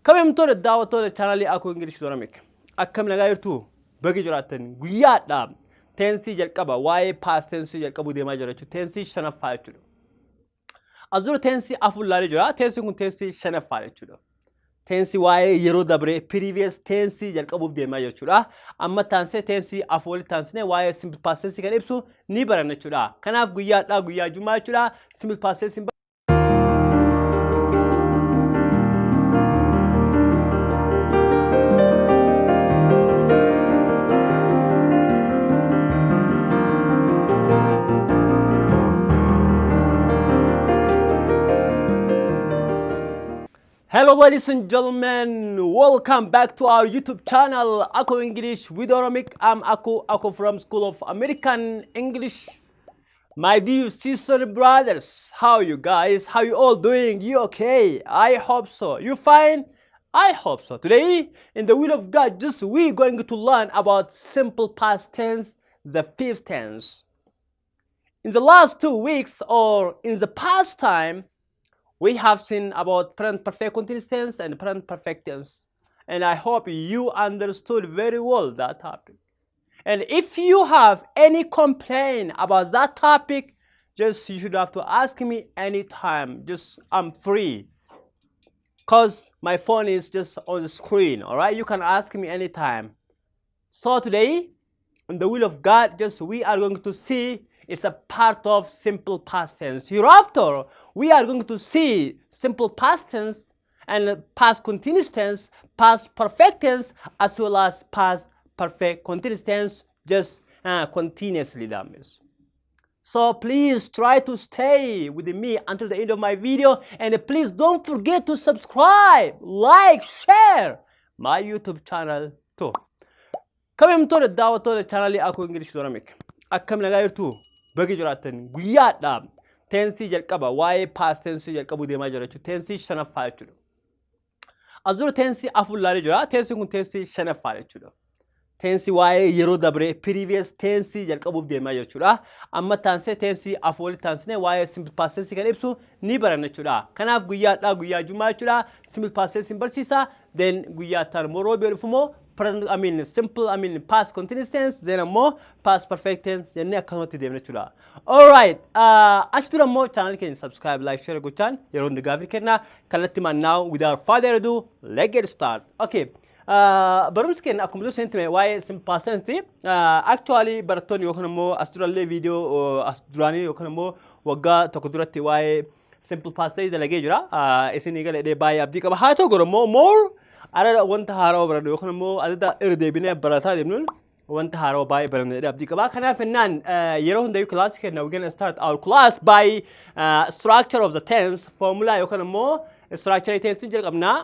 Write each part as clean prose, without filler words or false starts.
Kabajamtoota daawwattoota chaanaalii Akoo Ingilish Zoramik akkam nagaa jirtu? Baga jiraattan. Guyyaadha teensii jalqaba waa'ee paas teensii jalqabuu deemaa jira jechuudha. Teensii shanaffaa jechuudha. As dura teensii afur ilaalee jira. Teensiin kun teensii shanaffaa jechuudha. Teensii waa'ee yeroo dabree previous teensii jalqabuuf deemaa jechuudha. Amma taansee teensii afur walitti taansinee waa'ee simple past tense kan ibsu ni baranna jechuudha. Kanaaf guyyaadhaa guyyaa Jumaa jechuudha. Simple past tense. Hello, ladies and gentlemen, welcome back to our YouTube channel, Ako English with Oromic. I'm Ako, Ako from School of American English. My dear sisters and brothers, how you guys? How you all doing? You okay? I hope so. You fine? I hope so. Today, in the will of God, just we going to learn about simple past tense, the fifth tense. In the last 2 weeks or in the past time, we have seen about present perfect continuous tense and present perfect tense. And I hope you understood very well that topic. And if you have any complaint about that topic, just you should have to ask me anytime. Just I'm free. 'Cause my phone is just on the screen, all right? You can ask me anytime. So today, in the will of God, just we are going to see it's a part of simple past tense. Hereafter, we are going to see simple past tense and past continuous tense, past perfect tense, as well as past perfect continuous tense, just continuously, that means. So please try to stay with me until the end of my video, and please don't forget to subscribe, like, share my YouTube channel too. Kabajamtoota daawwattoota chaanaalii Akoo English Zoramik akkam nagaa jirtu? Baga jiraattan. Guyyaadha teensii jalqaba waa'ee paas teensii jalqabuu deemaa jira jechuudha. Teensii shanaffaa jechuudha. As dura teensii afur ilaalee jira. Teensiin kun teensii shanaffaa jechuudha. Teensii waa'ee yeroo dabree previous teensii jalqabuuf deemaa jechuudha. Amma taansee teensii afur walitti taansinee waa'ee simple past tense kan ibsu ni baranna jechuudha. Kanaaf guyyaadhaa guyyaa Jumaa jechuudha. Simple past tense barsiisa. Then guyyaa itti aanu immoo roobii dhufu immoo present, I mean simple, I mean past continuous tense, then ammoo past perfect tense jennee akkanumatti deemna jechuudha. Alright, achi dura immoo channel keenya subscribe, like, share gochaan yeroo hundi gaafii kenna. Kallattii now, without further ado, let's get started. Okay. Barumsi keenya akkuma dursa hime waa'ee simple past tense. Actually, barattoonni yookaan immoo as durallee viidiyoo as duraanii yookaan immoo waggaa tokko duratti waa'ee simple past tense dalagee jira. Isin galee baay'ee abdii qaba. Haa ta'u garuu immoo more ara wanta haarawaa barannu yookaan immoo adda irra deebinee barataa deemnuun wanta haarawaa baay'ee barannu jedhee abdii qaba. Kanaaf jennaan yeroo hundayyuu kilaasii keenya we gonna start our class by structure of the tense, formula yookaan immoo structure tense jalqabnaa.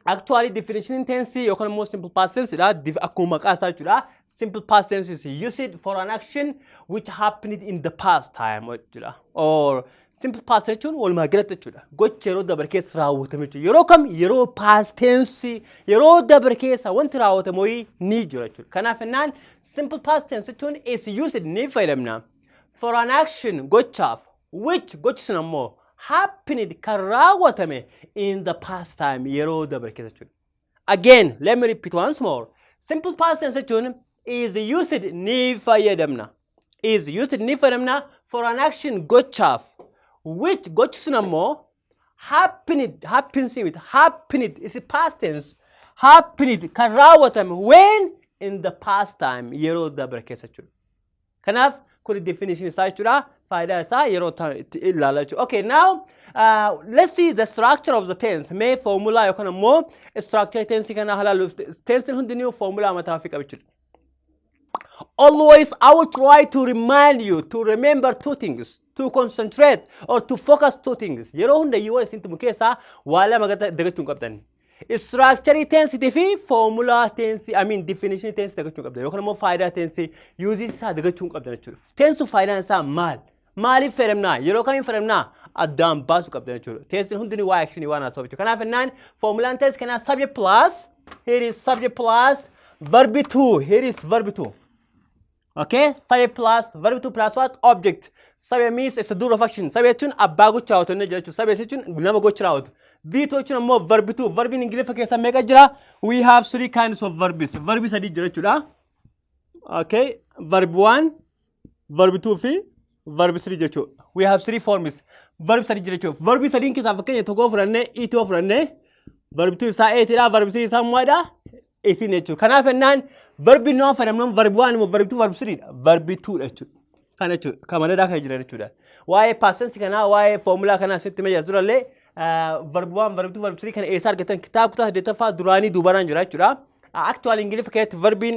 Actually, definition tense yookaan immoo simple past tense dha, akkuma maqaa isaa jechuudha. Simple past tense is used for an action which happened in the past time jechuudha. Or simple past jechuun walumaa galatti jechuudha. Gocha yeroo dabre keessa raawwatame jechuudha. Yeroo kam? Yeroo past tense, yeroo dabre keessa wanti raawwatamu wayii ni jira jechuudha. Kanaaf jennaan simple past tense jechuun is used, ni fayyadamna, for an action, gochaaf, which, gochi sun ammoo, happened, kan raawwatame, in the past time, yeroo dabre keessa jechuudha. Again, let me repeat once more. Simple past tense jechuun is used, ni fayyadamna. Is used, ni fayyadamna, for an action, gochaaf, which, gochi sun ammoo, happened, happens with, happened is past tense, happened, kan raawwatame, when? In the past time, yeroo dabre keessa jechuudha. Kanaaf kun definition isaa jechuudha. Faayidaa isaa yeroo itti ilaala jechuudha. Okay, now let's see the structure of the tense. Mee formula yookaan immoo structure tense kana halaalu. Tense hundinuu formula mataa ofii qaba jechuudha. Always I will try to remind you to remember two things, to concentrate or to focus two things. Yeroo hundayyuu waan isin tumu keessaa waa lama dagachuu hin qabdan. Structure tense fi formula tense, I mean definition tense dagachuu hin qabdan yookaan immoo faayidaa tense, use isaa dagachuu hin qabdan jechuudha. Tense faayidaan isaa maal? Maaliif fayyadamnaa? Yeroo kamiin fayyadamnaa? Addaan baasuu qabdan jechuudha. Tense hundinuu waa action waan haasa'u jechuudha. Kanaaf jennaan formulaan tense kanaa subject plus, here is subject plus verb two, here is verb two. Okay? Subject plus verb two plus what? Object. Subject means it's a doer of action. Subject jechuun abbaa gocha raawwatu inni jechuudha. Subject jechuun nama gocha raawwatu. V2 jechuun ammoo verb 2. Verbiin Ingiliffa keessa meeqa jira? We have three kinds of verbs. Verbi sadii jira jechuudha. Okay. Verb 1, verb 2 fi verb 3 jechuudha. We have three forms. Verb sadii jira jechuudha. Verbi sadiin keessaa fakkeenya tokko fudhannee, eat fudhannee, verb 2 isaa ateidha, verb 3 isaa maalidha? Eaten jechuudha. Kanaaf jennaan verbi nu fayyadamnu verb 1 immoo verb 2, verb 3 dha. Verb 2 dha jechuudha. Kana jechuudha. Kan madadaa kan jiran jechuudha. Waa'ee past tense kanaa, waa'ee foomulaa kanaa asitti meeshaa durallee verb 1, verb 2, verb 3 kana eessaa argatan kitaaba kutaa saddeettaffaa duraanii duubaraan jira jechuudha. Actually, Ingiliffa keessatti verbiin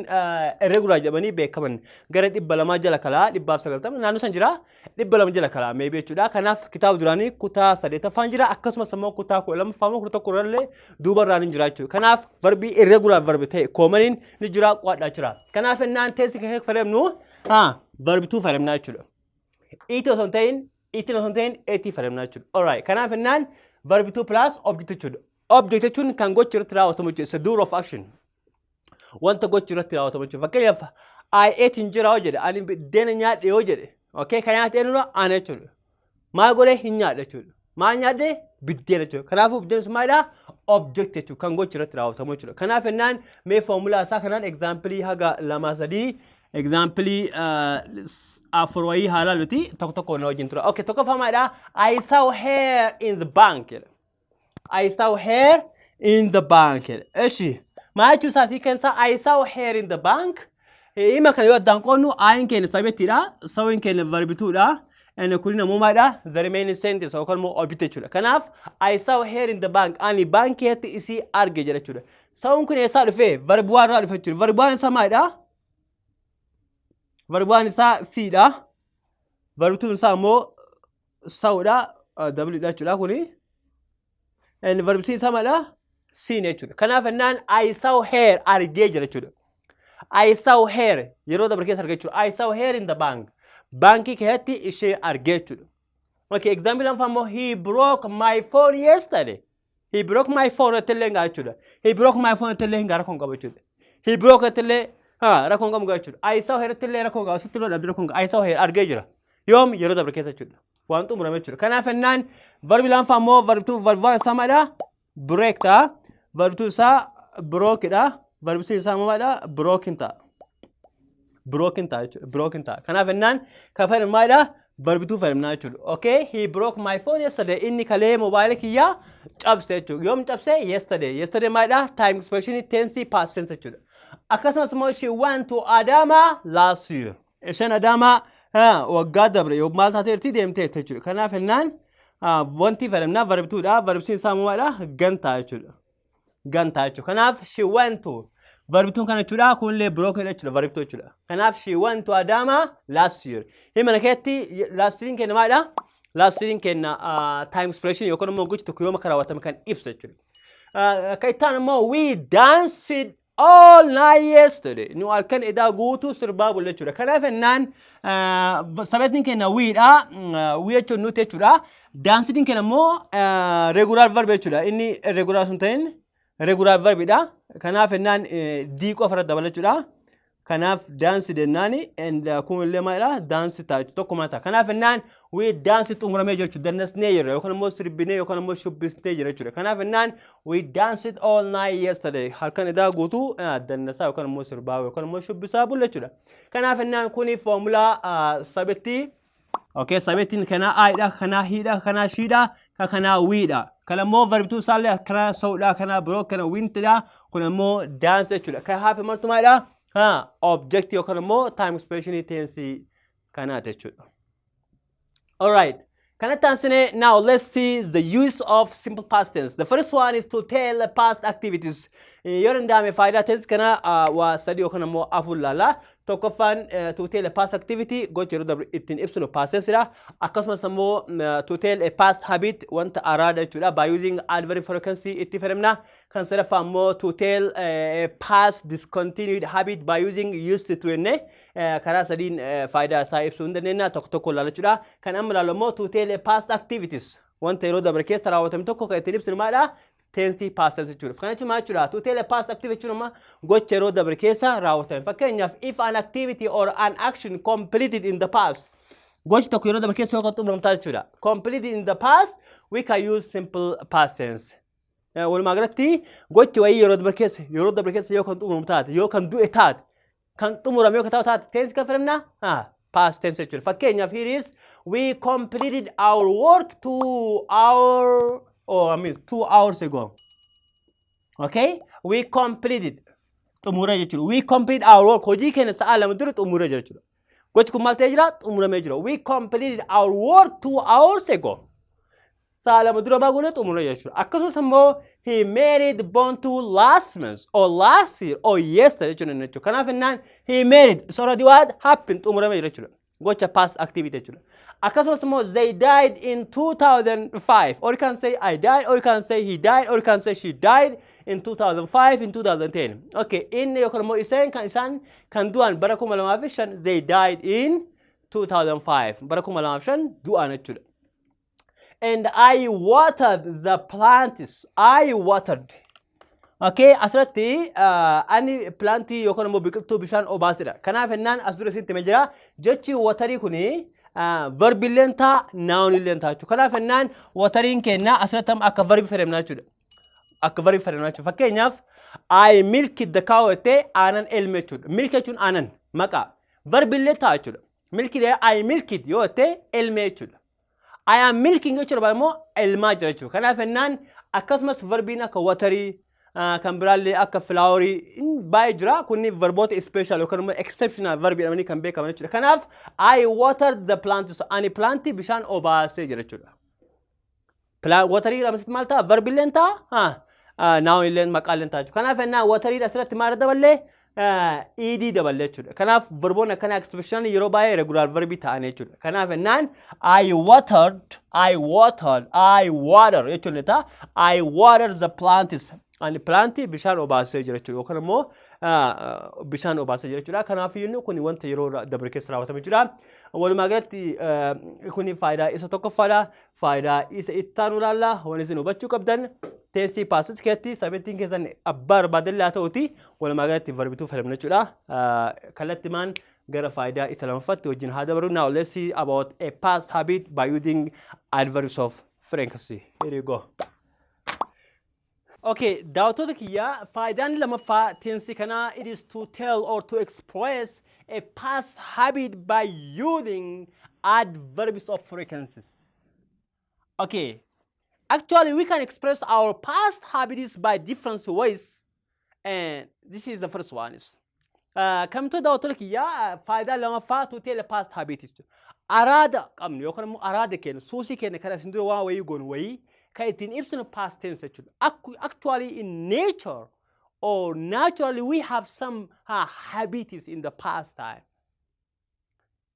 irregular jedhamanii beekaman gara 200 jala kalaa, 190 naannoo san jira, 200 jala kalaa maybe jechuudha. Kanaaf kitaaba duraanii kutaa saddeettaffaan jira, akkasumas immoo kutaa 12ffaa immoo 11 irrallee duubarraan ni jira jechuudha. Kanaaf verbii irregular verbi ta'e commoniin ni jira, qo'adhaa jira. Kanaaf innaan tense kan fayyadamnu verb 2 fayyadamnaa jechuudha. Eat osoo hin ta'in, eaten osoo hin ta'in, ate fayyadamnaa jechuudha. Alright. Kanaaf innaan verb 2 plus object jechuudha. Object jechuun kan gochi irratti raawwatamu jechuudha. It's a doer of action. Wanta gochi irratti raawwatamu jechuudha. Fakkeenyaaf, "I ate" hin jira yoo jedhe, ani biddeena nyaadhe yoo jedhe, okay, kan nyaate eenyudha? Ana jechuudha. Maal godhee hin nyaadhe jechuudha. Maal nyaadhe? Biddeena jechuudha. Kanaafuu biddeen sun maalidha? Object jechuudha. Kan gochi irratti raawwatamu jechuudha. Kanaaf jennaan mee foomulaa isaa kanaan example haga lama sadii, example afur wayii haa ilaalluti, tokko tokko na wajjin tura. Okay, tokkoffaa maalidha? "I saw her in the bank" jedha. "I saw her in the bank" jedha. Eshi, maal jechuu isaatii keessa "I saw her in the bank"? Hima kana yoo addaan qoodnu, I'n keenya subjectiidha. Saw'n keenya verb twodha. Inni kun immoo maalidha? The remaining sentence yookaan immoo object jechuudha. Kanaaf "I saw her in the bank". Ani baankiitti isii arge jedha jechuudha. Saw'n kun eessaa dhufe? Verb one irraa dhufe jechuudha. Verb one isaa maalidha? Verb one isaa seedha. Verb twon isaa immoo sawdha. W dha jechuudha kuni. Inni verb three isaa maalidha? Seen jechuudha. Kanaaf jennaan "I saw her" argee jira jechuudha. "I saw her" yeroo dabre keessa argee jechuudha. "I saw her in the bank". Baankii keessatti ishee argee jechuudha. Okay, example lammaffaa immoo "He broke my phone yesterday". "He broke my phone" illee hin jechuudha. "He broke my phone" illee hin rakkoo hin qabu jechuudha. "He broke" illee rakkoo hin qabu jechuudha. "I saw her" illee rakkoo hin qabu. Asitti illee dhabdee rakkoo hin qabu. "I saw her" argee jira. Yoom? Yeroo dabre keessa jechuudha. Waan xumurame jechuudha. Kanaaf jennaan verbi lammaffaa immoo verb two, verb one isaa maalidha? Break ta'a. Verb two isaa broke dha. Verb three isaa maalidha? Broken ta'a. Broken ta'a jechuudha. Broken ta'a. Kanaaf jennaan kan fayyadamu maalidha? Verb two fayyadamnaa jechuudha. Okay, "He broke my phone yesterday". Inni kalee moobaayila kiyyaa cabse jechuudha. Yoom cabse? Yesterday. Yesterday maalidha? Time expression tense past tense jechuudha. Akkasumas immoo "She went to Adama last year". Isheen Adaamaa waggaa dabre yoo maal taateerti? Deemteerti jechuudha. Kanaaf jennaan wanti fayyadamnaa verb twodha. Verb threen isaa maalidha? Gone ta'a jechuudha. Gone ta'a jechuudha. Kanaaf "she went to" verb twon kana jechuudha. Kunillee broke jechuudha. Verb two jechuudha. Kanaaf "She went to Adama last year". Hima keessatti last year kenna maalidha? Last year kenna time expression yookaan immoo gochi tokko yoom akka raawwatame kan ibsa jechuudha. Kan itti aanu immoo "We danced all night yesterday". Nu halkan edaa guutuu sirbaa bulle jechuudha. Kanaaf jennaan subjectiin keenya wedha. We jechuun nuti jechuudha. Dancediin keenya immoo regular verb jechuudha. Inni irregular sun ta'in regular verbidha. Kanaaf jennaan d qofa irratti dabala jechuudha. Kanaaf dance jennaani and kun illee maalidha? Dance ta'a jechuudha. Tokkuma ta'a. Kanaaf jennaan "we dance" xumuramee jechuudha. Dannasnee jira yookaan immoo sirbinee yookaan immoo shubbisnee jira jechuudha. Kanaaf jennaan "We danced all night yesterday". Halkan edaa guutuu dannasaa yookaan immoo sirbaa yookaan immoo shubbisaa bulle jechuudha. Kanaaf jennaan kuni foomulaa subjectii. Okay, subjectiin kanaa Idha, kanaa hedha, kanaa shedha, kan kanaa wedha. Kan immoo verb two isaallee kanaa sawdha, kanaa broke, kana wentidha. Kun immoo dance jechuudha. Kan hafe martu maalidha? Ha, object yookaan immoo time expression tense kanaati jechuudha. Alright. Kanatti aansinee, now let's see the use of simple past tense. The first one is to tell past activities. Yoo danda'ame faayidaa tense kana waa sadii yookaan immoo afur laalla. Tokkoffaan to tell a past activity, gocha yeroo dabre ittiin ibsinu past tense dha. Akkasumas immoo to tell a past habit, wanta araada jechuudha. By using adverb frequency itti fayyadamna. Kan sadaffaa immoo to tell a past discontinued habit by using used to jennee karaa sadiin faayidaa isaa ibsuu hin dandeenya, tokko tokko ilaalla jechuudha. Kan amma ilaallu immoo to tell a past activities, wanta yeroo dabre keessa raawwatame tokko kan ittiin ibsinu maalidha? Tense past tense jechuudha. Kana jechuun maal jechuudha? To tell a past activity jechuun amma gocha yeroo dabre keessa raawwatame. Fakkeenyaaf, if an activity or an action completed in the past, gochi tokko yeroo dabre keessa yoo xumuramtaa jechuudha. Completed in the past we can use simple past tense. Walumaa galatti gochi wayii yeroo dabre keessa yoo kan xumuramu taate, yoo kan du'e taate, kan xumurame yoo kan ta'u taate, tense kan fayyadamna past tense jechuudha. Fakkeenyaaf, here is we completed our work 2 hour or, I mean, 2 hours ago. Okay? We completed, xumuree jechuudha. We complete our work, hojii keenya sa'a 2 dura xumuree jira jechuudha. Gochi kun maal ta'ee jira? Xumuramee jira. We completed our work 2 hours ago. Sa'a 2 dura maal goone? Xumuree jechuudha. Akkasumas immoo he married Bontu last month or last year or yesterday jechuudha. Kanaaf innaan he married, it's already what happened, xumuramee jira jechuudha. Gocha past activity jechuudha. Akkasumas immoo they died in 2005, or you can say I died, or you can say he died, or you can say she died in 2005, in 2010. Okay, inni yookaan immoo iseen kan isaan kan du'an bara 2005, they died in 2005, bara 2005 du'an jechuudha. And I watered the plants. I watered. Okay, asirratti ani plantii yookaan immoo biqiltuu bishaan obaasedha. Kanaaf ennaan as dura sitti himee jira. Jechi waterii kuni verbilleen ta'a, nounilleen ta'a jechuudha. Kanaaf ennaan wateriin keenya asirratti amma akka verbi fayyadamna jechuudha. Akka verbi fayyadamna jechuudha. Fakkeenyaaf, I milked the cow jettee aanan elme jechuudha. Milk jechuun aanan maqaa. Verbillee ta'a jechuudha. Milked, I milked yoo jettee elme jechuudha. I am milking jechuudha immoo elmaa jira jechuudha. Kanaaf ennaan akkasumas verbiin akka waterii kan biraallee akka flowerii baay'ee jira. Kunni verboota special yookaan immoo exceptional verb jedhamanii kan beekaman jechuudha. Kanaaf I watered the plants, ani plantii bishaan obaasee jira jechuudha. Waterii asirratti maal ta'a? Verbilleen ta'a? Nounilleen maqaalleen ta'a jechuudha. Kanaaf ennaan waterii asirratti maal daballee? Ed daballee jechuudha. Kanaaf verboonni akkana exceptional yeroo baay'ee regular verbii ta'an jechuudha. Kanaaf ennaan I watered, I watered, I water jechuun ni ta'a. I watered the plants. Ani plantii bishaan obaasee jira jechuudha. Yookaan immoo bishaan obaasee jira jechuudha. Kanaaf iyyuu kun wanta yeroo dabre keessa raawwatame jechuudha. Walumaa galatti kun faayidaa isa tokkoffaadha. Faayidaa isa itti aanu ilaalla. Wanti isin hubachuu qabdan tensii past keessatti subjectiin keessan abbaa barbaadan haa ta'uti walumaa galatti verb two fayyadamna jechuudha. Kallattimaan gara faayidaa isa lamaffaatti wajjin haa dabaru. Now let's see about a past habit by using adverbs of frequency. Here you go. Okay, daawwattoota kiyyaa, faayidaan lamaffaa tensii kanaa, it is to tell or to express a past habit by using adverbs of frequencies. Okay, actually we can express our past habits by different ways, and this is the first one is. Kamtu daawwattoota kiyyaa, faayidaa lamaffaa to tell a past habit, araada qabnu yookaan immoo araada keenya, suusii keenya kan asin dura waan wayii goonu wayii kan ittiin ibsinu past tense jechuudha. Actually, in nature or naturally, we have some habits in the past time.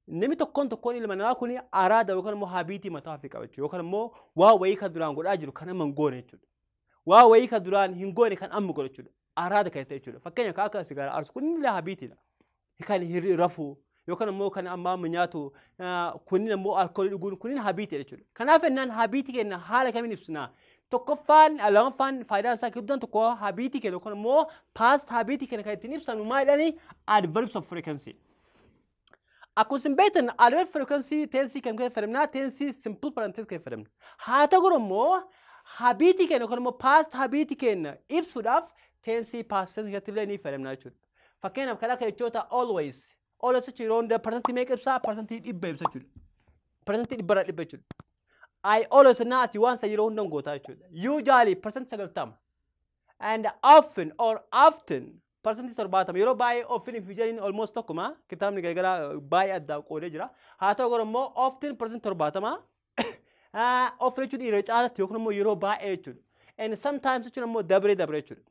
Namni tokkoon tokkoon ilma namaa kun araada yookaan immoo habitii mataa ofii qaba jechuudha. Yookaan immoo waa wayii kan duraan godhaa jiru kan amma hin goone jechuudha. Waa wayii kan duraan hin goone kan amma godhu jechuudha. Araada kan ta'e jechuudha. Fakkeenyaaf, kan akka sigaaraa aarsu kun illee habitiidha. Kan rafuu yookaan immoo kan amma amma nyaatu kunniin immoo alkoolii dhuguun kunniin habitiidha jechuudha. Kanaaf ennaan habitii keenya haala kamiin ibsina? Tokkoffaan, lamaffaan, faayidaan isaa guddaan tokko habitii keenya yookaan immoo past habitii keenya kan ittiin ibsanu maal jedhani? Adverbs of frequency. Akkuma isin beektan, adverb frequency tensii kan keessa fayyadamna, tensii simple present tense keessa fayyadamna. Haa ta'u immoo habitii keenya yookaan immoo past habitii keenya ibsuudhaaf tensii past tense keessatti illee ni fayyadamna jechuudha. Fakkeenyaaf, kan akka jechoota always. Always jechuun yeroo hunda parsantii meeqa ibsaa? 100% ibsa jechuudha. 100% jechuudha. I always naati waan san yeroo hunda gootaa jechuudha. Usually 90%. And often or often 70%. Yeroo baay'ee often fi usually almost tokkuma, kitaabni garagaraa baay'ee adda qoodee jira. Haa ta'u garuu immoo often 70%. Often jechuun yeroo caalatti yookaan immoo yeroo baay'ee jechuudha. And sometimes jechuun immoo dabree dabree jechuudha.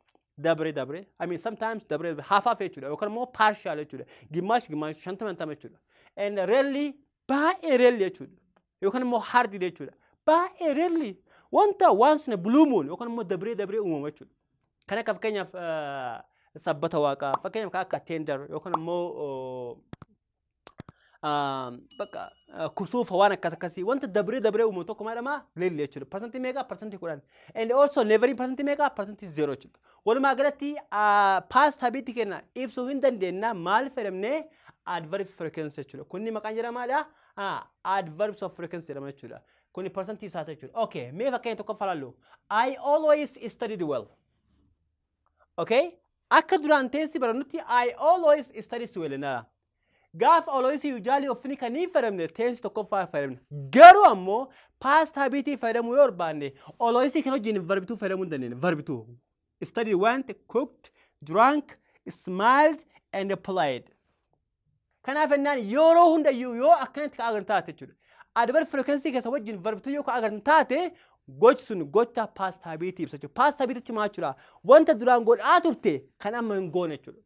Dabree dabree. I mean, sometimes dabree dabree, half half jechuudha yookaan immoo partial jechuudha. Gimaash gimaash, 50 50 jechuudha. And rarely, baay'ee rarely jechuudha. Yookaan immoo hardly jechuudha. Baay'ee rarely, wanta once in a blue moon yookaan immoo dabree dabree uumama jechuudha. Kan akka fakkeenyaaf sabbata waaqaa, fakkeenyaaf kan akka tender yookaan immoo bakka kusuufa, waan akkas akkasii, wanta dabree dabree uumamu tokko maal jedhama? Rarely jechuudha. Parsantii meeqa? 10%. And also never parsantii meeqa? 0% jechuudha. Walumaa galatti past habit keenya ibsuu hin dandeenya maal fayyadamnee? Adverb frequency jechuudha. Kunni maqaan jedhamaadha. Adverbs of frequency jedhama jechuudha. Kuni presentii isaati jechuudha. Okay, mee fakkeenya tokko falaallu. I always studied well. Okay? Akka duraan tense barannutti I always studied well nara. Gaafa always, usually, often kan hin fayyadamne tense tokkoffaa fayyadamne. Garuu ammoo past habitii fayyadamuu yoo barbaanne, always kan wajjin verb two fayyadamuu hin dandeenye. Verb two. Studied, went, cooked, drank, smiled and played. Kanaaf jennaan yeroo hundayyuu yoo akkanatti ka agartan taate jechuudha. Adverb frequency keessa wajjin verb two yoo ka agartan taate, gochi sun gocha past habit ibsa jechuudha. Past habit jechuun maal jechuudha? Wanta duraan godhaa turte kan amma hin goone jechuudha.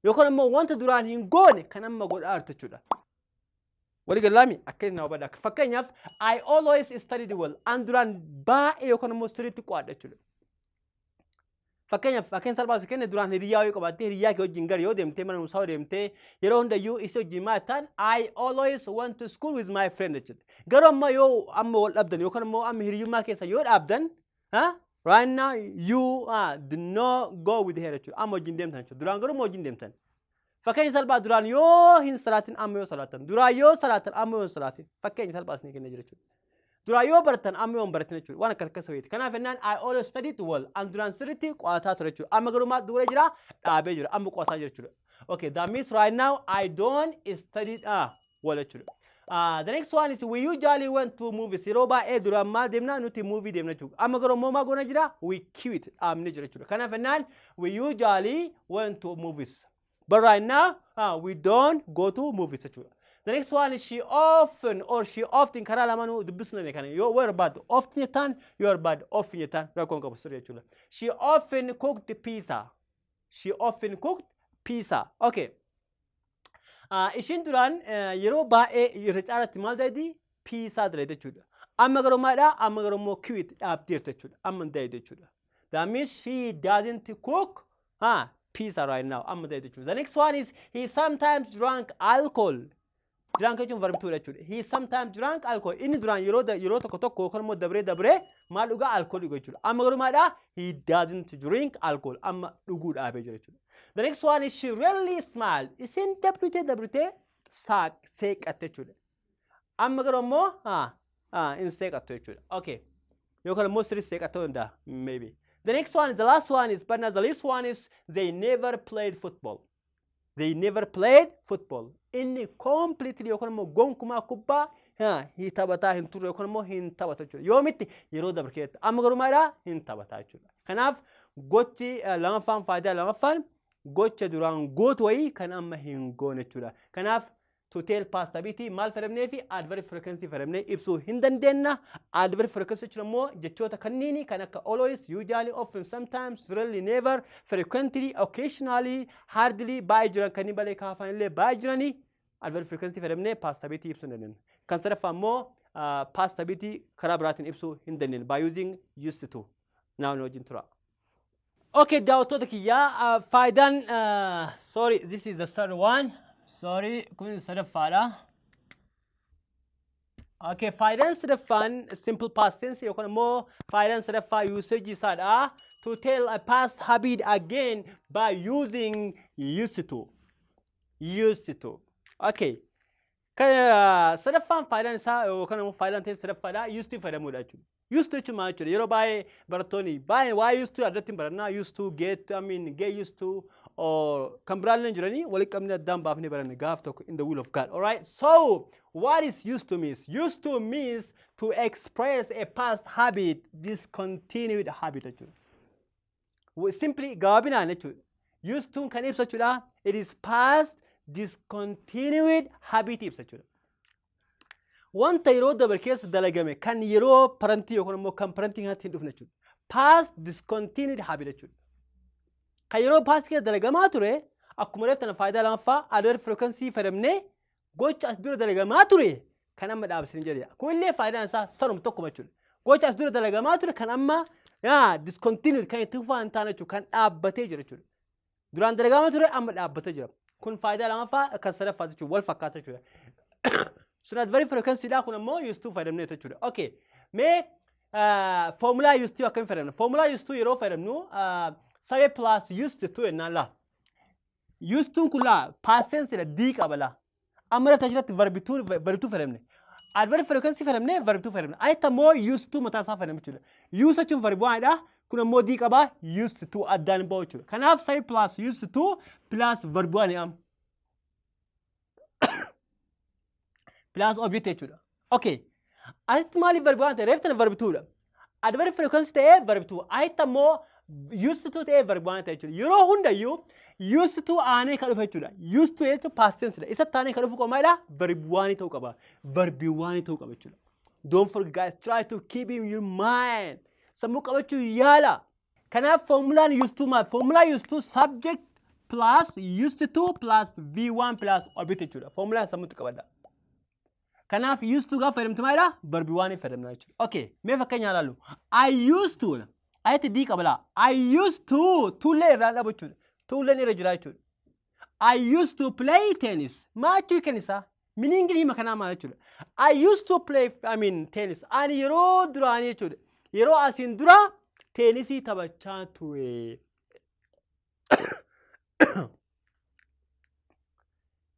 Yookaan immoo wanta duraan hin goone kan amma godhaa jirtu jechuudha. Walii galaami akka inni hubadha. Fakkeenyaaf, I always studied well. An duraan baay'ee yookaan immoo sirriitti qo'adha jechuudha. Fakkeenyaaf, fakkeenya salphaa si kenne, duraan hiriyaa yoo qabaatte, hiriyaa kee wajjin gara yoo deemtee, mana barumsaa yoo deemtee, yeroo hundayyuu isa wajjin maal ta'an, "I always went to school with my friend" jechuudha. Garuu amma yoo amma wal dhabdan yookaan immoo amma hiriyyummaa keessa yoo dhaabdan, right now you do not go with her jechuudha. Amma wajjin deemtan jechuudha. Duraan garuu wajjin deemtan. Fakkeenya salphaa, duraan yoo hin salaatin, amma yoo salaatan. Duraan yoo salaatan, amma yoo hin salaatin. Fakkeenya salphaa isinii kennee jira jechuudha. Duraan yoo baratan, amma yoo hin baratin jechuudha. Waan akkas akkas wayiiti. Kanaaf jennaan I always studied well. An duraan sirriitti qo'ataa ture jechuudha. Amma garuu maal dura jira? Dhaabee jira. Amma qo'ataa jira jechuudha. Okay, that means right now I don't study well jechuudha. The next one is we usually went to movies. Yeroo baay'ee duraan maal deemna nuti? Movie deemna jechuudha. Amma garuu immoo maal goona jira? We quit, dhaabnee jira jechuudha. Kanaaf jennaan we usually went to movies. But right now we don't go to movies jechuudha. The next one is she often or she often. Karaa lamaanuu dubbisuu dandeenye kana. Yoo barbaaddu often jettaan, yoo barbaaddu often jettaan, rakkoon qabu sirrii jechuudha. She often cooked pizza. She often cooked pizza. Okay. Ishiin duraan yeroo baay'ee irra caalatti maal dalagdi? Piizaa dalagdi jechuudha. Amma garuu maalidha? Amma garuu immoo quit, dhaabdeerti jechuudha. Amma hin dalagdu jechuudha. That means she doesn't cook pizza right now. Amma dalagdu jechuudha. The next one is he sometimes drank alcohol. Drank jechuun verb two dha jechuudha. He sometimes drank alcohol. Inni duraan yeroo tokko tokko yookaan immoo dabree dabree maal dhugaa? Alcohol dhuga jechuudha. Amma garuu maalidha? He doesn't drink alcohol. Amma dhuguu dhaabee jira jechuudha. The next one is she rarely smiled. Isheen dabritee dabritee seeqatte jechuudha. Amma garuu immoo hin seeqattu jechuudha. Okay. Yookaan immoo sirrii seeqattuu danda'a maybe. The next one, the last one is, but not the least one, is they never played football. They never played football. Inni completely yookaan immoo gonkumaa kubbaa hin taphataa hin turre yookaan immoo hin taphatu jechuudha. Yoomitti? Yeroo dabre keessatti. Amma garuu maalidhaa? Hin taphataa jechuudha. Kanaaf gochi lamaffaan, faayidaa lamaffaan, gocha duraan gootu wayii kan amma hin goone jechuudha. Kanaaf to tell past habit maal fayyadamnee fi adverb frequency fayyadamnee ibsuu hin dandeenya. Adverb frequency jechuun immoo jechoota kanniini kan akka always, usually, often, sometimes, rarely, never, frequently, occasionally, hardly baay'ee jiran, kanneen balee kaafan illee baay'ee jiranii, adverb frequency fayyadamnee past habit ibsuu hin dandeenya. Kan sadaffaa immoo past habit karaa biraatiin ibsuu hin dandeenya by using used to. Naannoo wajjin tura. Okay, daawwattoota kiyyaa, faayidaan, sorry, this is the third one. Sorry, kun sadaffaadha. Okay, faayidaan sadaffaan simple past tense yookaan immoo faayidaan sadaffaa usage isaadha. To tell a past habit again by using used to. Used to. Okay. Sadaffaan faayidaan isaa yookaan immoo faayidaan ta'e sadaffaadha. Used to fayyadamuudha jechuudha. Used to jechuun maal jechuudha? Yeroo baay'ee barattoonni baay'ee waa'ee used to addatti hin barannaa. Used to get, I mean, get used to or kan biraallee jiranii walitti qabnee addaan baafnee baranne gaaf tokko in the will of God. Alright? So what is used to means? Used to means to express a past habit, discontinued habit jechuudha. Simply, gabaabinaan jechuudha. Used to kan ibsa jechuudha. It is past discontinued habit ibsa jechuudha. Wanta yeroo dabre keessa dalagame kan yeroo present yookaan immoo kan present kanatti hin dhufne jechuudha. Past discontinued habit jechuudha. Kan yeroo past keessa dalagamaa ture, akkuma reeftan faayidaa lamaffaa adverb frequency fayyadamnee gocha as dura dalagamaa ture kan amma dhaabsine jedhe. Kunillee faayidaan isaa sanuma tokkuma jechuudha. Gocha as dura dalagamaa ture kan amma yaa discontinued, kan itti fufaa hin taane jechuudha, kan dhaabbatee jira jechuudha. Duraan dalagamaa ture, amma dhaabbatee jira. Kun faayidaa lamaffaa kan sadaffaa jechuudha, wal fakkaata jechuudha. Sun adverb frequency dha, kun ammoo used to fayyadamnee jechuudha. Okay. Mee formula used to akkamiin fayyadamna? Formula used to yeroo fayyadamnu, subject plus used to jennaan laa. Used to kun laa past tense dha, d qaba laa. Amma lafta achirratti verb two fayyadamne. Adverb frequency fayyadamnee verb 2 fayyadamna. Asitti ammoo used to mataa isaa fayyadamna jechuudha. Use jechuun verb 1dha. Kun ammoo d qaba, used to addaan bahu jechuudha. Kanaaf say plus used to plus verb 1 am. Plus object jechuudha. Okay. Asitti maaliif verb 1 ta'e? Reeftan verb 2 dha. Adverb frequency ta'ee verb 2. Asitti ammoo used to ta'ee verb 1 ta'e jechuudha. Yeroo hundayyuu used to aanee kan dhufu jechuudha. Used to jechuun past tense dha. Isatti aanee kan dhufu qaba maalidha? Verb 1 ta'uu qaba. Verb 1 ta'uu qaba jechuudha. Don't forget, guys, try to keep in your mind. Sammuu qabachuu yaala. Kanaaf formulaan used to maal? Formulaan used to subject plus used to plus V1 plus object jechuudha. Formulaan sammuutti qabadha. Kanaaf used to gaafa fayyadamtu maalidha? Verb 1 fayyadamna jechuudha. Okay, mee fakkeenya ilaallu. I used to. Asitti d qaba laa. I used to, tullee irraa dhabu jechuudha. Tulleen irra jira jechuudha. I used to play tennis. Maal jechuu kan isaa? Meaning hima kanaa maal jechuudha? I used to play, I mean, tennis. Ani yeroo duraanii jechuudha. Yeroo asiin dura teenisii taphachaa ture.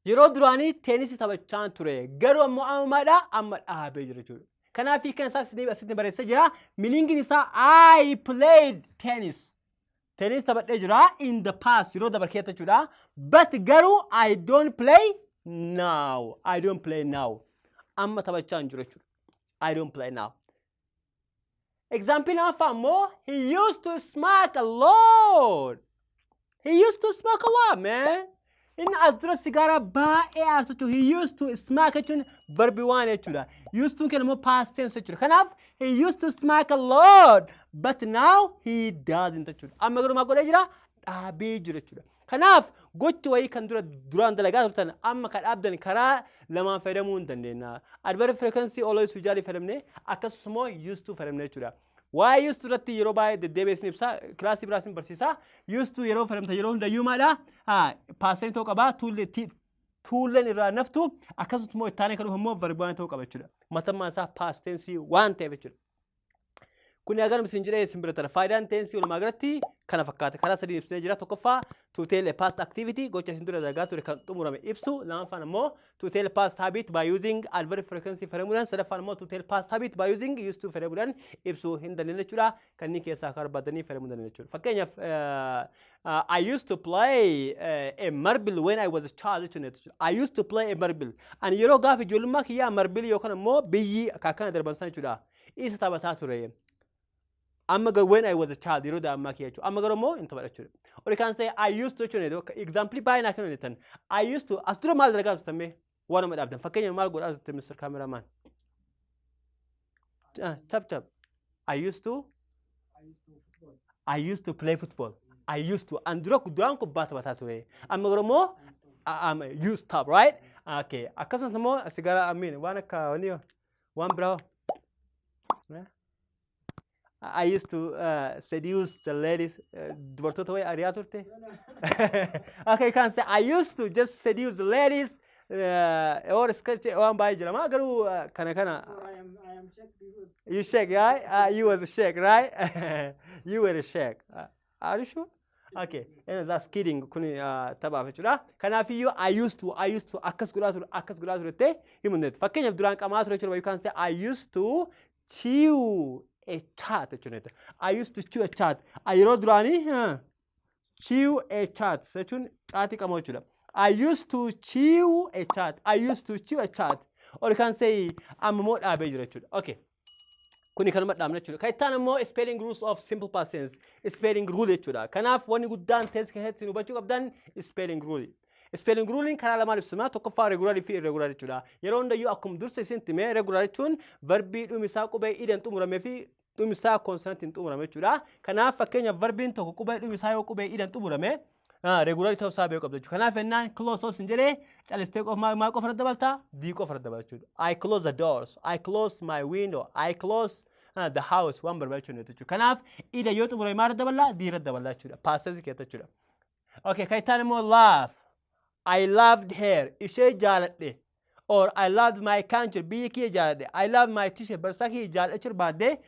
Yeroo duraanii teenisii taphachaa ture. Garuu ammoo amma maalidha? Amma dhaabee jira jechuudha. Kanaaf hiikan isaa asitti barreessee jira. Meaning isaa I played tennis. Tennis taphadhee jira in the past, yeroo dabar keessa jechuudha. But garuu I don't play now. I don't play now. Amma taphachaa hin jiru jechuudha. I don't play now. Example lammaffaa immoo, he used to smoke a lot. He used to smoke a lot, man. Inni as dura sigaaraa baay'ee aarsa jechuudha. He used to smoke jechuun verb 1 jechuudha. Used to kenna immoo past tense jechuudha. Kanaaf he used to smoke a lot, but now he doesn't jechuudha. Amma garuu maal godhee jira? Dhaabee jira jechuudha. Kanaaf gochi wayii kan dura duraan dalagaa turtan amma kan dhaabdan karaa lamaan fayyadamuu hin dandeenya. Adverb frequency always usually fayyadamne, akkasumas immoo used to fayyadamne jechuudha. Waa'ee used to irratti yeroo baay'ee deddeebi'ee isin ibsa, kilaasii biraa isin barsiisa. Used to yeroo fayyadamtan yeroo hundayyuu maadha? Past tense ta'uu qaba. Tuulleen irraa naftu, akkasumas immoo itti aanee kan dhufu immoo verb 1 ta'uu qaba jechuudha. Matammaan isaa past tense waan ta'eef jechuudha. Kuni haganuma isin jedhee isin bira tara. Faayidaan teensii walumaa galatti kana fakkaata. Karaa sadiin ibsinee jira. Tokkoffaa, to tell a past activity, gocha isin dura dalagaa ture kan xumurame ibsu. Lammaffaan immoo to tell past habit by using adverb frequency fayyadamuudhaan. Sadaffaan immoo to tell past habit by using used to fayyadamuudhaan ibsuu hin dandeenye jechuudha. Kanneen keessaa kan barbaadanii fayyadamuu dandeenye jechuudha. Fakkeenyaaf, I used to play a marble when I was a child jechuudha. I used to play a marble. Ani yeroo gaafa ijoollummaa kiyyaa marble yookaan immoo biyyi akaakana darban sana jechuudha. Isa taphataa ture. Amma garuu when I was a child, yeroo daa'immaa kiyya jechuudha. Amma garuu immoo hin taphadha jechuudha. Or you can say I used to jechuudha. Example baay'ee naa kennu jettan. I used to, as dura maal dalagaa turtan mee? Waan nama dhaabdan. Fakkeenya maal godhaa turte, Mr. Cameraman? Chap chap. I used to play football. I used to. An dura duraan kubbaa taphataa ture. Amma garuu immoo you stop, right? Okay. Akkasumas immoo sigaaraa, I mean, waan akka wani waan biraa. I used to seduce the ladies. Dubartoota wayi ari'aa turte. Okay, you can say I used to just seduce the ladies or sketch, waan baay'ee jira. Maa garuu kana kana. I am shake before. You shake, right? You was a shake, right? You were a shake. Are you sure? Okay, and that's kidding. Kuni taphaaf jechuudha. Kanaafiyyuu I used to akkas godhaa ture, akkas godhaa ture jettee himuu dandeettu. Fakkeenyaaf duraan qamaa ture jechuudha. You can say I used to chew a chat jechuudha. I used to chew a chat. Yeroo duraanii chew a chat jechuun caatii qamoo jechuudha. I used to chew a chat. I used to chew a chat. Or you can say amma immoo dhaabee jira jechuudha. Okay. Kuni kanuma dhaabna jechuudha. Kan itti aanu immoo spelling rules of simple past tense. Spelling rule jechuudha. Kanaaf wanni guddaan tense keessatti hubachuu qabdan spelling rule. Spelling rulein karaa lamaan ibsama. Tokkoffaa regular fi irregular jechuudha. Yeroo hundayyuu akkuma dursa isin hime, regular jechuun verbii dhumisaa qubee idan xumuramee fi dhumisaa consonantiin xumurame jechuudha. Kanaaf fakkeenyaaf verbiin tokko qubee dhumisaa yoo qubee idan xumurame regular ta'uu isaa beekuu qabda jechuudha. Kanaaf ennaan close osoo hin jedhee calistee qofa maal qofa irra dabaltaa? D qofa irra dabalta jechuudha. I close the doors. I close my window. I close the house, waan barbaachuu jechuudha. Kanaaf ida yoo xumurame maal irra daballaa? D irra daballaa jechuudha. Past tense keessa jechuudha. Okay, kan itti aanu immoo love. I loved her. Ishee jaaladhe. Or I loved my country. Biyya kiyya jaaladhe. I love my teacher. Barsiisaa kiyya jaaladhe jechuudha baaddee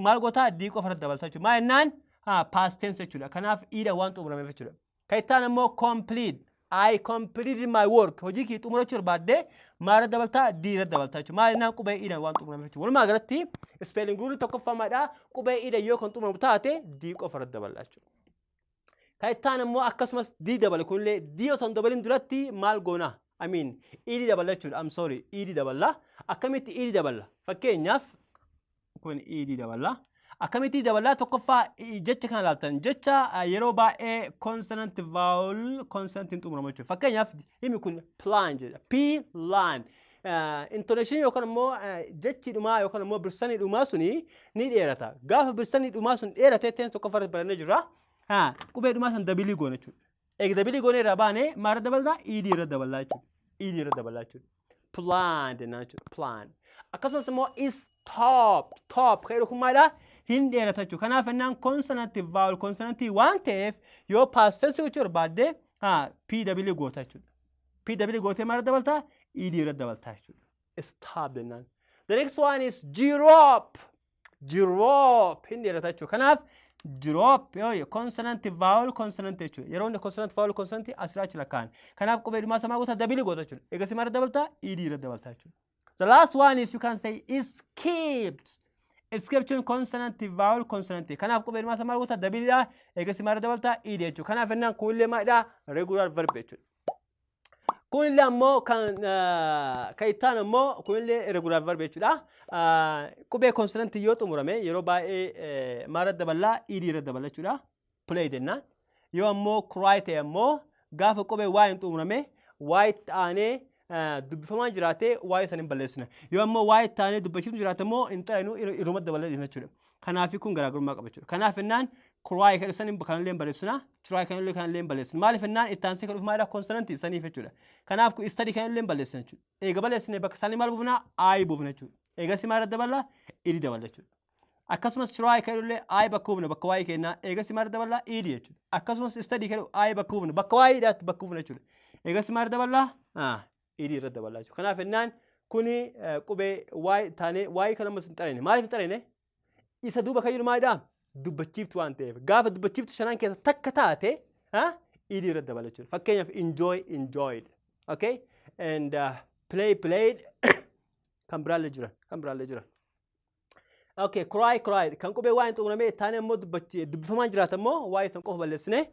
maal gootaa? D qofa irra dabalta jechuudha. Maal jennaan? Past tense jechuudha. Kanaaf ida waan xumurameef jechuudha. Kan itti aanu immoo complete. I completed my work. Hojii kee xumurachuu barbaadde maal irra dabaltaa? D irra dabaltaa jechuudha. Maal jennaan? Qubee E dhaan waan xumurame jechuudha. Walumaa galatti spelling rule tokkoffaa maalidha? Qubee E dhaan yoo kan xumuramu taate D qofa irra daballa jechuudha. Kan itti aanu immoo akkasumas D dabale. Kunillee D osoo hin dabalin duratti maal goona? I mean, ED daballa jechuudha. I'm sorry, ED daballa. Akkamitti ED daballa? Fakkeenyaaf kun ED daballa. Akkamitti daballaa? Tokkoffaa jecha kana ilaaltan, jecha yeroo baay'ee consonant vowel consonant hin xumuramu jechuudha. Fakkeenyaaf himi kun plan jedha. P lan. Intonation yookaan immoo jechi dhumaa yookaan immoo birsanii dhumaa suni ni dheerata. Gaafa birsanii dhumaa sun dheerate, tense tokkoffaa irratti barannee jirra. Qubee dhumaa san double goona jechuudha. Eega double goonee irraa baanee maal irra daballaa? ED irra daballaa jechuudha. ED irra daballaa jechuudha. Plan jennaan jechuudha. Plan. Akkasumas immoo stop, top kan jedhu kun maalidha? Hin dheerata jechuudha. Kanaaf jennaan consonant vowel consonant waan ta'eef yoo past tense gochuu barbaadde P double goota jechuudha. P double gootee maal irra dabaltaa? ED irra dabaltaa jechuudha. Stop jennaan. The next one is drop. Drop hin dheerata jechuudha. Kanaaf drop yoo consonant vowel consonant jechuudha. Yeroo inni consonant vowel consonant asirraa achi lakkaa'an. Kanaaf qubee dhumaa samaa goota, double goota jechuudha. Eegasii maal irra dabaltaa? ED irra dabaltaa jechuudha. The last one is you can say skipped. Skip jechuun consonant vowel consonant. Kanaaf qubee dhumaa samaa goota, double dha. Eegasii maal irra dabaltaa? ED jechuudha. Kanaaf jennaan kunillee maalidha? Regular verb jechuudha. Kunillee ammoo kan itti aanu ammoo kunillee irregular verb jechuudha. Qubee consonant yoo xumurame yeroo baay'ee maal irra daballaa? ED irra daballa jechuudha. Play jennaan. Yoo ammoo cry ta'e ammoo gaafa qubee Y hin xumurame, Y itti aanee dubbifamaa jiraate Y san hin balleessina. Yoo ammoo Y itti aanee dubbachiifnu jiraate immoo hin xalaynu, irruma daballee dhiifna jechuudha. Kanaaf kun garaagarummaa qaba jechuudha. Kanaaf jennaan cry kan san kanallee hin balleessina. Try kanallee hin balleessina. Maaliif jennaan itti aansee kan dhufu maalidha? Consonant saniif jechuudha. Kanaaf kun study kanallee hin balleessina jechuudha. Eega balleessine bakka isaanii maal buufna? I buufna jechuudha. Eegasii maal daballa? ED daballa jechuudha. Akkasumas try kanallee I bakka buufna bakka Y kennaa. Eegasii maal daballa? ED jechuudha. Akkasumas study kan I bakka buufna bakka Y dhaatti bakka buufna jechuudha. Eegasii maal daballa? ED irra daballa jechuudha. Kanaaf jennaan kuni qubee Y taanee Y kan ammas hin xarine. Maaliif hin xarine? Isa duuba kan jiru maalidha? Dubbachiiftu waan ta'eef. Gaafa dubbachiiftu shanan keessa takka taate ED irra dabala jechuudha. Fakkeenyaaf enjoy, enjoyed. Okay? And play, played, kan biraallee jiran. Kan biraallee jiran. Okay, cry, cried. Kan qubee Y hin xumuramee taanee immoo dubbifamaan jiraata immoo Y san qofa balleessine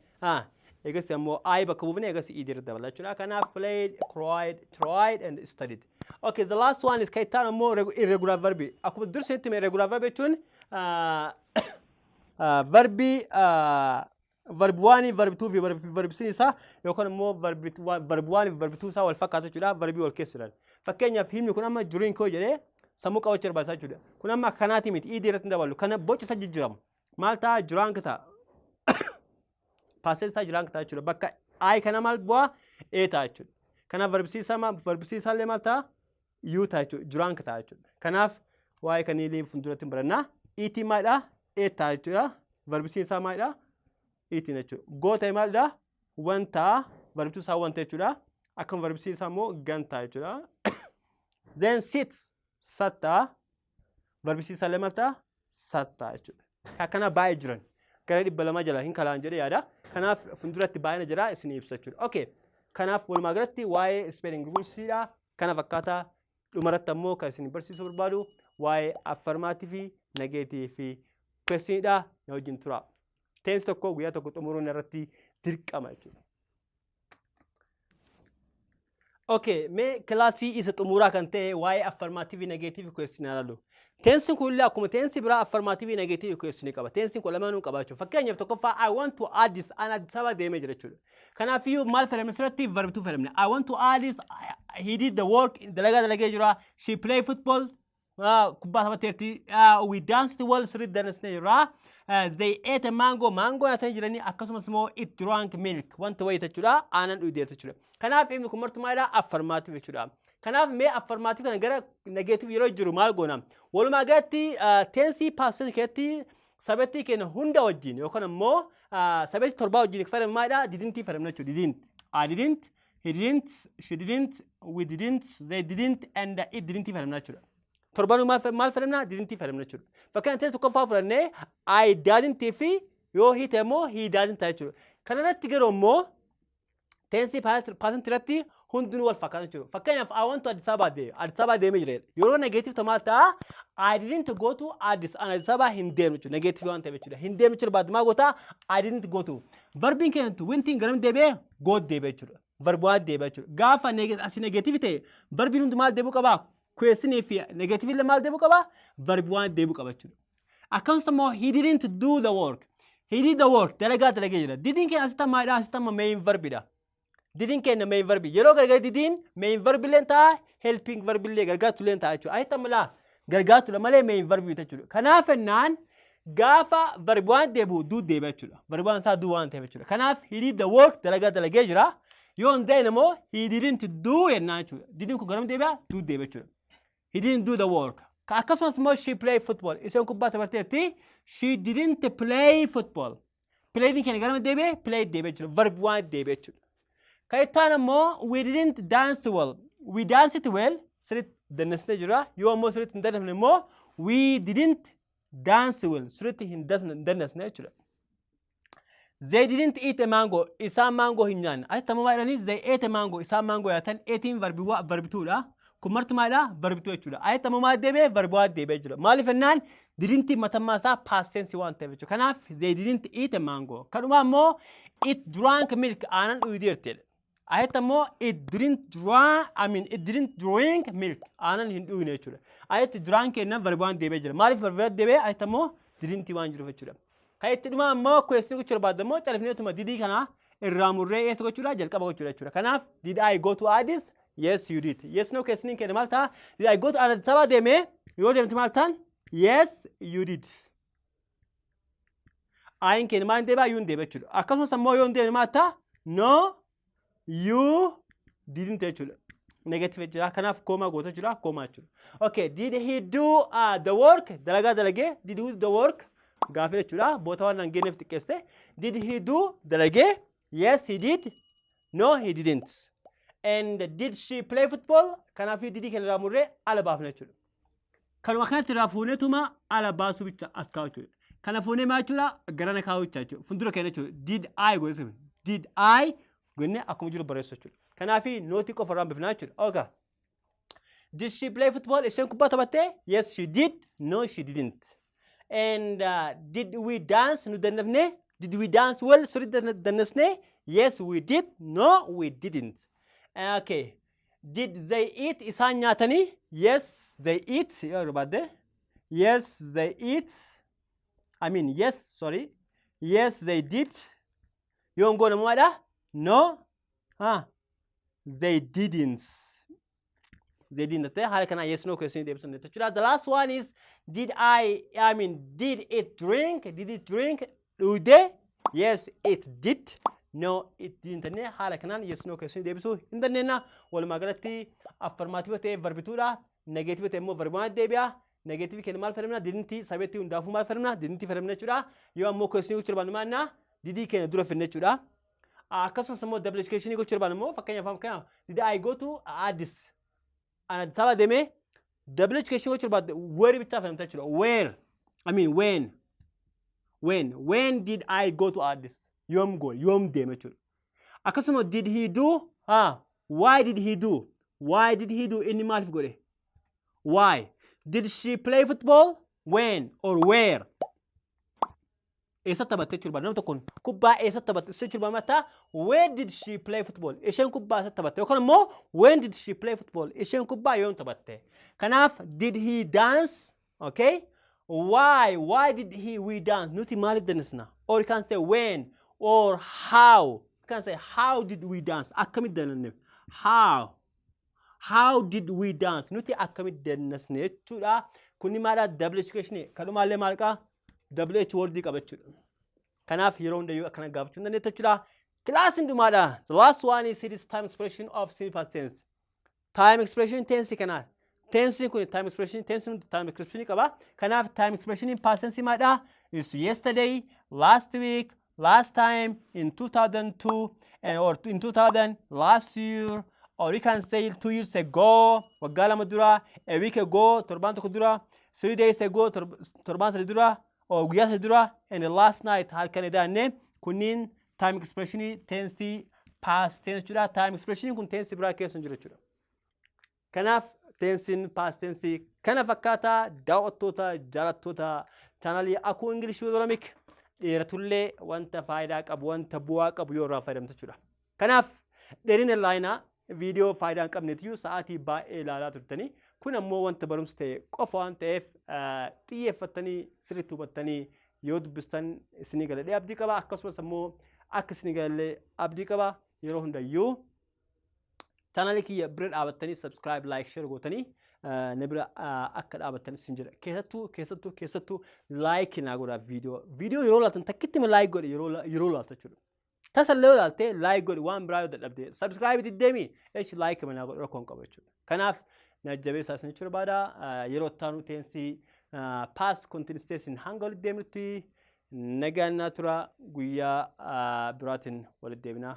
eegas ammoo I bakka buufne eegas ED irra dabala jechuudha. Kanaaf played, cried, tried and studied. Okay, the last one is kan itti aanu immoo irregular verb. Akkuma dursa itti hime, irregular verb jechuun verbii verb one, verb two fi verb three isaa yookaan immoo verb one fi verb two isaa wal fakkaatu jechuudha. Verbii wal keessa jiran. Fakkeenyaaf himni kun amma drink koo jedhee sammuu qabachuu barbaachisaa jechuudha. Kun amma akkanaati miti, ED irratti hin dabalu. Kana boci isa jijjiiramu. Maal ta'a? Drank ta'a. Past tense isaa drank ta'a jechuudha. Bakka I kana maal bu'aa? A ta'a jechuudha. Kanaaf verb three isaallee maal ta'a? U ta'a jechuudha. Drunk ta'a jechuudha. Kanaaf waa'ee kaniilee fuulduratti hin barannaa. Eat maalidha? Ate ta'a jechuudha. Verb three isaa maalidha? Eaten jechuudha. Go ta'e maalidha? Went ta'a. Verb two isaa went jechuudha. Akkuma verb three isaa immoo gone ta'a jechuudha. Then sit, sat ta'a. Verb three isaallee maal ta'a? Sat ta'a jechuudha. Akkana baay'ee jiran. Gara 200 jala hin kalaan jedhee yaada. Kanaaf fuulduratti baay'ina jira isin ibsa jechuudha. Okay. Kanaaf walumaa galatti waa'ee spelling rulesiidha. Kana fakkaataa. Dhumarratti ammoo kan isin barsiisuu barbaadu waa'ee affirmative, negative fi questioniidha. Na wajjin tura. Tense tokko guyyaa tokko xumuruun irratti dirqama jechuudha. Okay, mee kilaasii isa xumuraa kan ta'e waa'ee affirmative, negative, question ilaallu. Tensiin kun illee akkuma tense biraa affirmative, negative, question qaba. Tensiin kun lamaanuu qaba jechuudha. Fakkeenyaaf tokkoffaa, I went to Addis, an Addis Ababa deemee jira jechuudha. Kanaafiyyuu maal fayyadamne asirratti? Verb two fayyadamne. I went to Addis, he did the work, dalagaa dalagee jira. She play football, kubbaa taphatteerti. We danced well, sirriitti dansnee jira. They ate a mango, mango nyaatanii jiranii. Akkasumas immoo it drank milk, wanta wayii jechuudha, aannan dhugdee jechuudha. Kanaaf inni kun martuu maalidha? Affirmative jechuudha. Kanaaf mee affirmative kana gara negative yeroo jiru maal goona? Walumaa galatti tense past keessatti subject keenya hunda wajjin yookaan immoo subject torbaa wajjin fayyadamu maalidha? Didn't fayyadamna jechuudha. Didn't. I didn't, he didn't, she didn't, we didn't, they didn't and it didn't fayyadamna jechuudha. Torbanuu maal fayyadamna? Didn't fayyadamna jechuudha. Fakkeenya tense tokkoffaa fudhannee I doesn't fi yoo he ta'e immoo he doesn't ta'a jechuudha. Kanarratti garuu immoo Tense past irratti hundinuu wal fakkaata jechuudha. Fakkeenyaaf, I went to Addis Ababa deeme. Addis Ababa deemee jira. Yeroo negative ta'u maal ta'a? I didn't go to Addis, an Addis Ababa hin deemne jechuudha. Negative waan ta'eef jechuudha. Hin deemne jechuudha baaduu maal goota? I didn't go to. Verbiin keenya wentiin garam deebi'ee? Go deebi'e jechuudha. Verb waan deebi'e jechuudha. Gaafa asii negative ta'e, verbiin hundi maal deebi'uu qaba? Questionii fi negative illee maal deebi'uu qaba? Verb waan deebi'uu qaba jechuudha. Akkasumas immoo he didn't do the work. He did the work. Dalagaa dalagee jira. Didiin keenya asitti maalidha? Asitti amma main verbidha. Didiin keenya main verbi. Yeroo gargar didiin main verb illee ta'a, helping verb illee gargaartu illee ta'a jechuudha. Asitti amma laa gargaartudha malee main verb miti jechuudha. Kanaaf ennaan gaafa verb waan deebi'u do deebi'a jechuudha. Verb waan isaa do waan ta'eef jechuudha. Kanaaf he did the work, dalagaa dalagee jira. Yoo hin ta'in immoo he didn't do jennaan jechuudha. Didiin kun garam deebi'a? Do deebi'a jechuudha. He didn't do the work. Akkasumas immoo she play football. Isheen kubbaa taphatteetti. She didn't play football. Playing keenya garama deebi'e? Play deebi'e jechuudha. Verb waan deebi'e jechuudha. Kan itti aanu immoo we didn't dance well. We danced well. Sirriitti dannasnee jira. Yoo ammoo sirriitti hin dannasne immoo we didn't dance well. Sirriitti hin dannasne jechuudha. They didn't eat a mango. Isaan maangoo hin nyaanne. Asitti ammoo maal jedhanii? They ate a mango. Isaan maangoo nyaatan. Eatiin verb twodha. Kun marti maalidha? Verb two jechuudha. Asitti ammoo maal deebi'e? Verb waan deebi'ee jira. Maaliif jennaan didn't matammaa isaa past tense waan ta'eef jechuudha. Kanaaf they didn't eat a mango. Kadhuma ammoo it drank milk, aanan dhugdeerti jedha. Asitti ammoo it didn't drink, I mean, it didn't drink milk, aanan hin dhugne jechuudha. Asitti drank kennan verb waan deebi'ee jira. Maaliif verb waan deebi'ee? Asitti ammoo didn't waan jiruuf jechuudha. Kan itti dhuma ammoo question gochuu barbaadde immoo califneetuma didii kana irraa murree eessa gochuudha? Jalqaba gochuudha jechuudha. Kanaaf did I go to Addis? Yes, you did. Yes no question keenya maal ta'a? Did I go to Addis Ababa deemee yoo deemte maal ta'an? Yes, you did. I'n keenya maal deebi'a? You'n deebi'a jechuudha. Akkasumas ammoo yoo hin deemne maal ta'a? No, you didn't jechuudha. Negative jira. Kanaaf comma goota jechuudha. Comma jechuudha. Okay, did he do the work? Dalagaa dalagee. Did he do the work? Gaafii jechuudha. Boota waan hin geenyeef xiqqeesse. Did he do dalagee? Yes, he did. No, he didn't. And did she play football? Kanaaf didii kana irraa murree ala baafna jechuudha. Kanuma kanatti irraa fuuneetuma ala baasuu bicha as kaa'u jechuudha. Kana fuunee maal jechuudha? Garana kaa'u jechuudha. Fuuldura keenya jechuudha. Did I godhe, did I goonee akkuma jiru barreessu jechuudha. Kanaaf notii qofa irraa bifnaa jechuudha. Okay. Did she play football? Isheen kubbaa taphattee? Yes, she did. No, she didn't. And did we dance? Nu dannafne? Did we dance well? Sirriitti dannasne? Yes, we did. No, we didn't. Okay. Did they eat? Isaan nyaatanii? Yes, they eat. Yoo barbaadde. Yes, they eat. I mean, yes, sorry. Yes, they did. Yoo hin goone maadha? No. Ah. They didn't. They didn't. Ta'e haala kanaa yes no question deebisuu dandeettu jechuudha. The last one is did I mean, did it drink? Did it drink? Dhugdee? Yes, it did. No, it didn't. Jennee haala kanaan yes no question deebisuu hin dandeenya. Walumaa galatti affirmative ta'e verb twodha. Negative ta'e immoo verb waan deebi'a. Negative keenya maal fayyadamna? Didn't sabeetti hundaafuu maal fayyadamna? Didn't fayyadamna jechuudha. Yoo ammoo question gochuu barbaannu maal didii keenya dura finne jechuudha. Akkasumas immoo WH question gochuu barbaannu immoo, fakkeenyaaf, did I go to Addis? Addis Ababa deemee WH question gochuu barbaadde where bichaa fayyadamta jechuudha. Where, I mean, when. When did I go to Addis? Yoom go, yoom deeme jechuudha. Akkasuma did he do? Ha, why did he do? Why did he do? Inni maaliif godhe? Why? Did she play football? When or where? Eessatti taphatte jechuudha. Namni tokkoon kubbaa eessatti taphatte jechuudha mataa where did she play football? Isheen kubbaa eessatti taphatte yookaan immoo when did she play football? Isheen kubbaa yoom taphatte? Kanaaf did he dance? Okay. Why? Why did he we dance? Nuti maaliif dansna? Or you can say when or how. You can say how did we dance? Akkamitti dananne? How? How did we dance? Nuti akkamitti dansne jechuudha. Kunni maadha? WH question. Kadhumaallee maal qaba? WH wordii qaba jechuudha. Kanaaf yeroo hundayyuu akkana gaafachuu hin dandeetta jechuudha. Kilaasiin dhumaadha. The last one is, it is time expression of simple past tense. Time expression tense kana. Tense kun time expression tense time expression qaba. Kanaaf time expression past tense maadha? Is yesterday, last week, last time, in 2002 and or in 2000, last year, or you can say 2 years ago, waggaa 2 dura, a week ago, torbaan tokko dura, 3 days ago, torbaan 3 dura, or guyyaa 3 dura, and last night, halkan edaanne. Kunniin time expression tense Past tense jechuudha. Time expression kun tense biraa keessa hin jiru jechuudha. Kanaaf tensiin past tense kana fakkaataa. Daawwattoota jaalattoota chaanalii Akuu English with Oromic, dheeratullee wanta faayidaa qabu, wanta bu'aa qabu yoo irraa fayyadamte jechuudha. Kanaaf dheerina laayinaa viidiyoo faayidaa hin qabneetiyyuu sa'aatii baay'ee ilaalaa turtanii, kun ammoo wanta barumsa ta'e qofa waan ta'eef xiyyeeffattanii sirriitti hubattanii yoo dubbistan isinii galadhee abdii qaba. Akkasumas ammoo akka isinii galallee abdii qaba. Yeroo hundayyuu chaanalii kiyya bira dhaabattanii subscribe, like, share gootanii na bira akka dhaabattan isin jedha. Keessattuu, keessattuu, keessattuu like naa godhaa. Viidiyoo yeroo laaltan takkitti like godhe yeroo laaltu jechuudha. Tasallee yoo laalte like godhi. Waan biraa yoo dadhabde subscribe diddeemi echi like naa godhe, rakkoo hin qabu jechuudha. Kanaaf na jabeessaa isin jechuu barbaada. Yeroo itti aanu teensii past continuous tense hanga walitti deemnutti nagaan naa tura. Guyyaa biraatiin walitti deebinaa.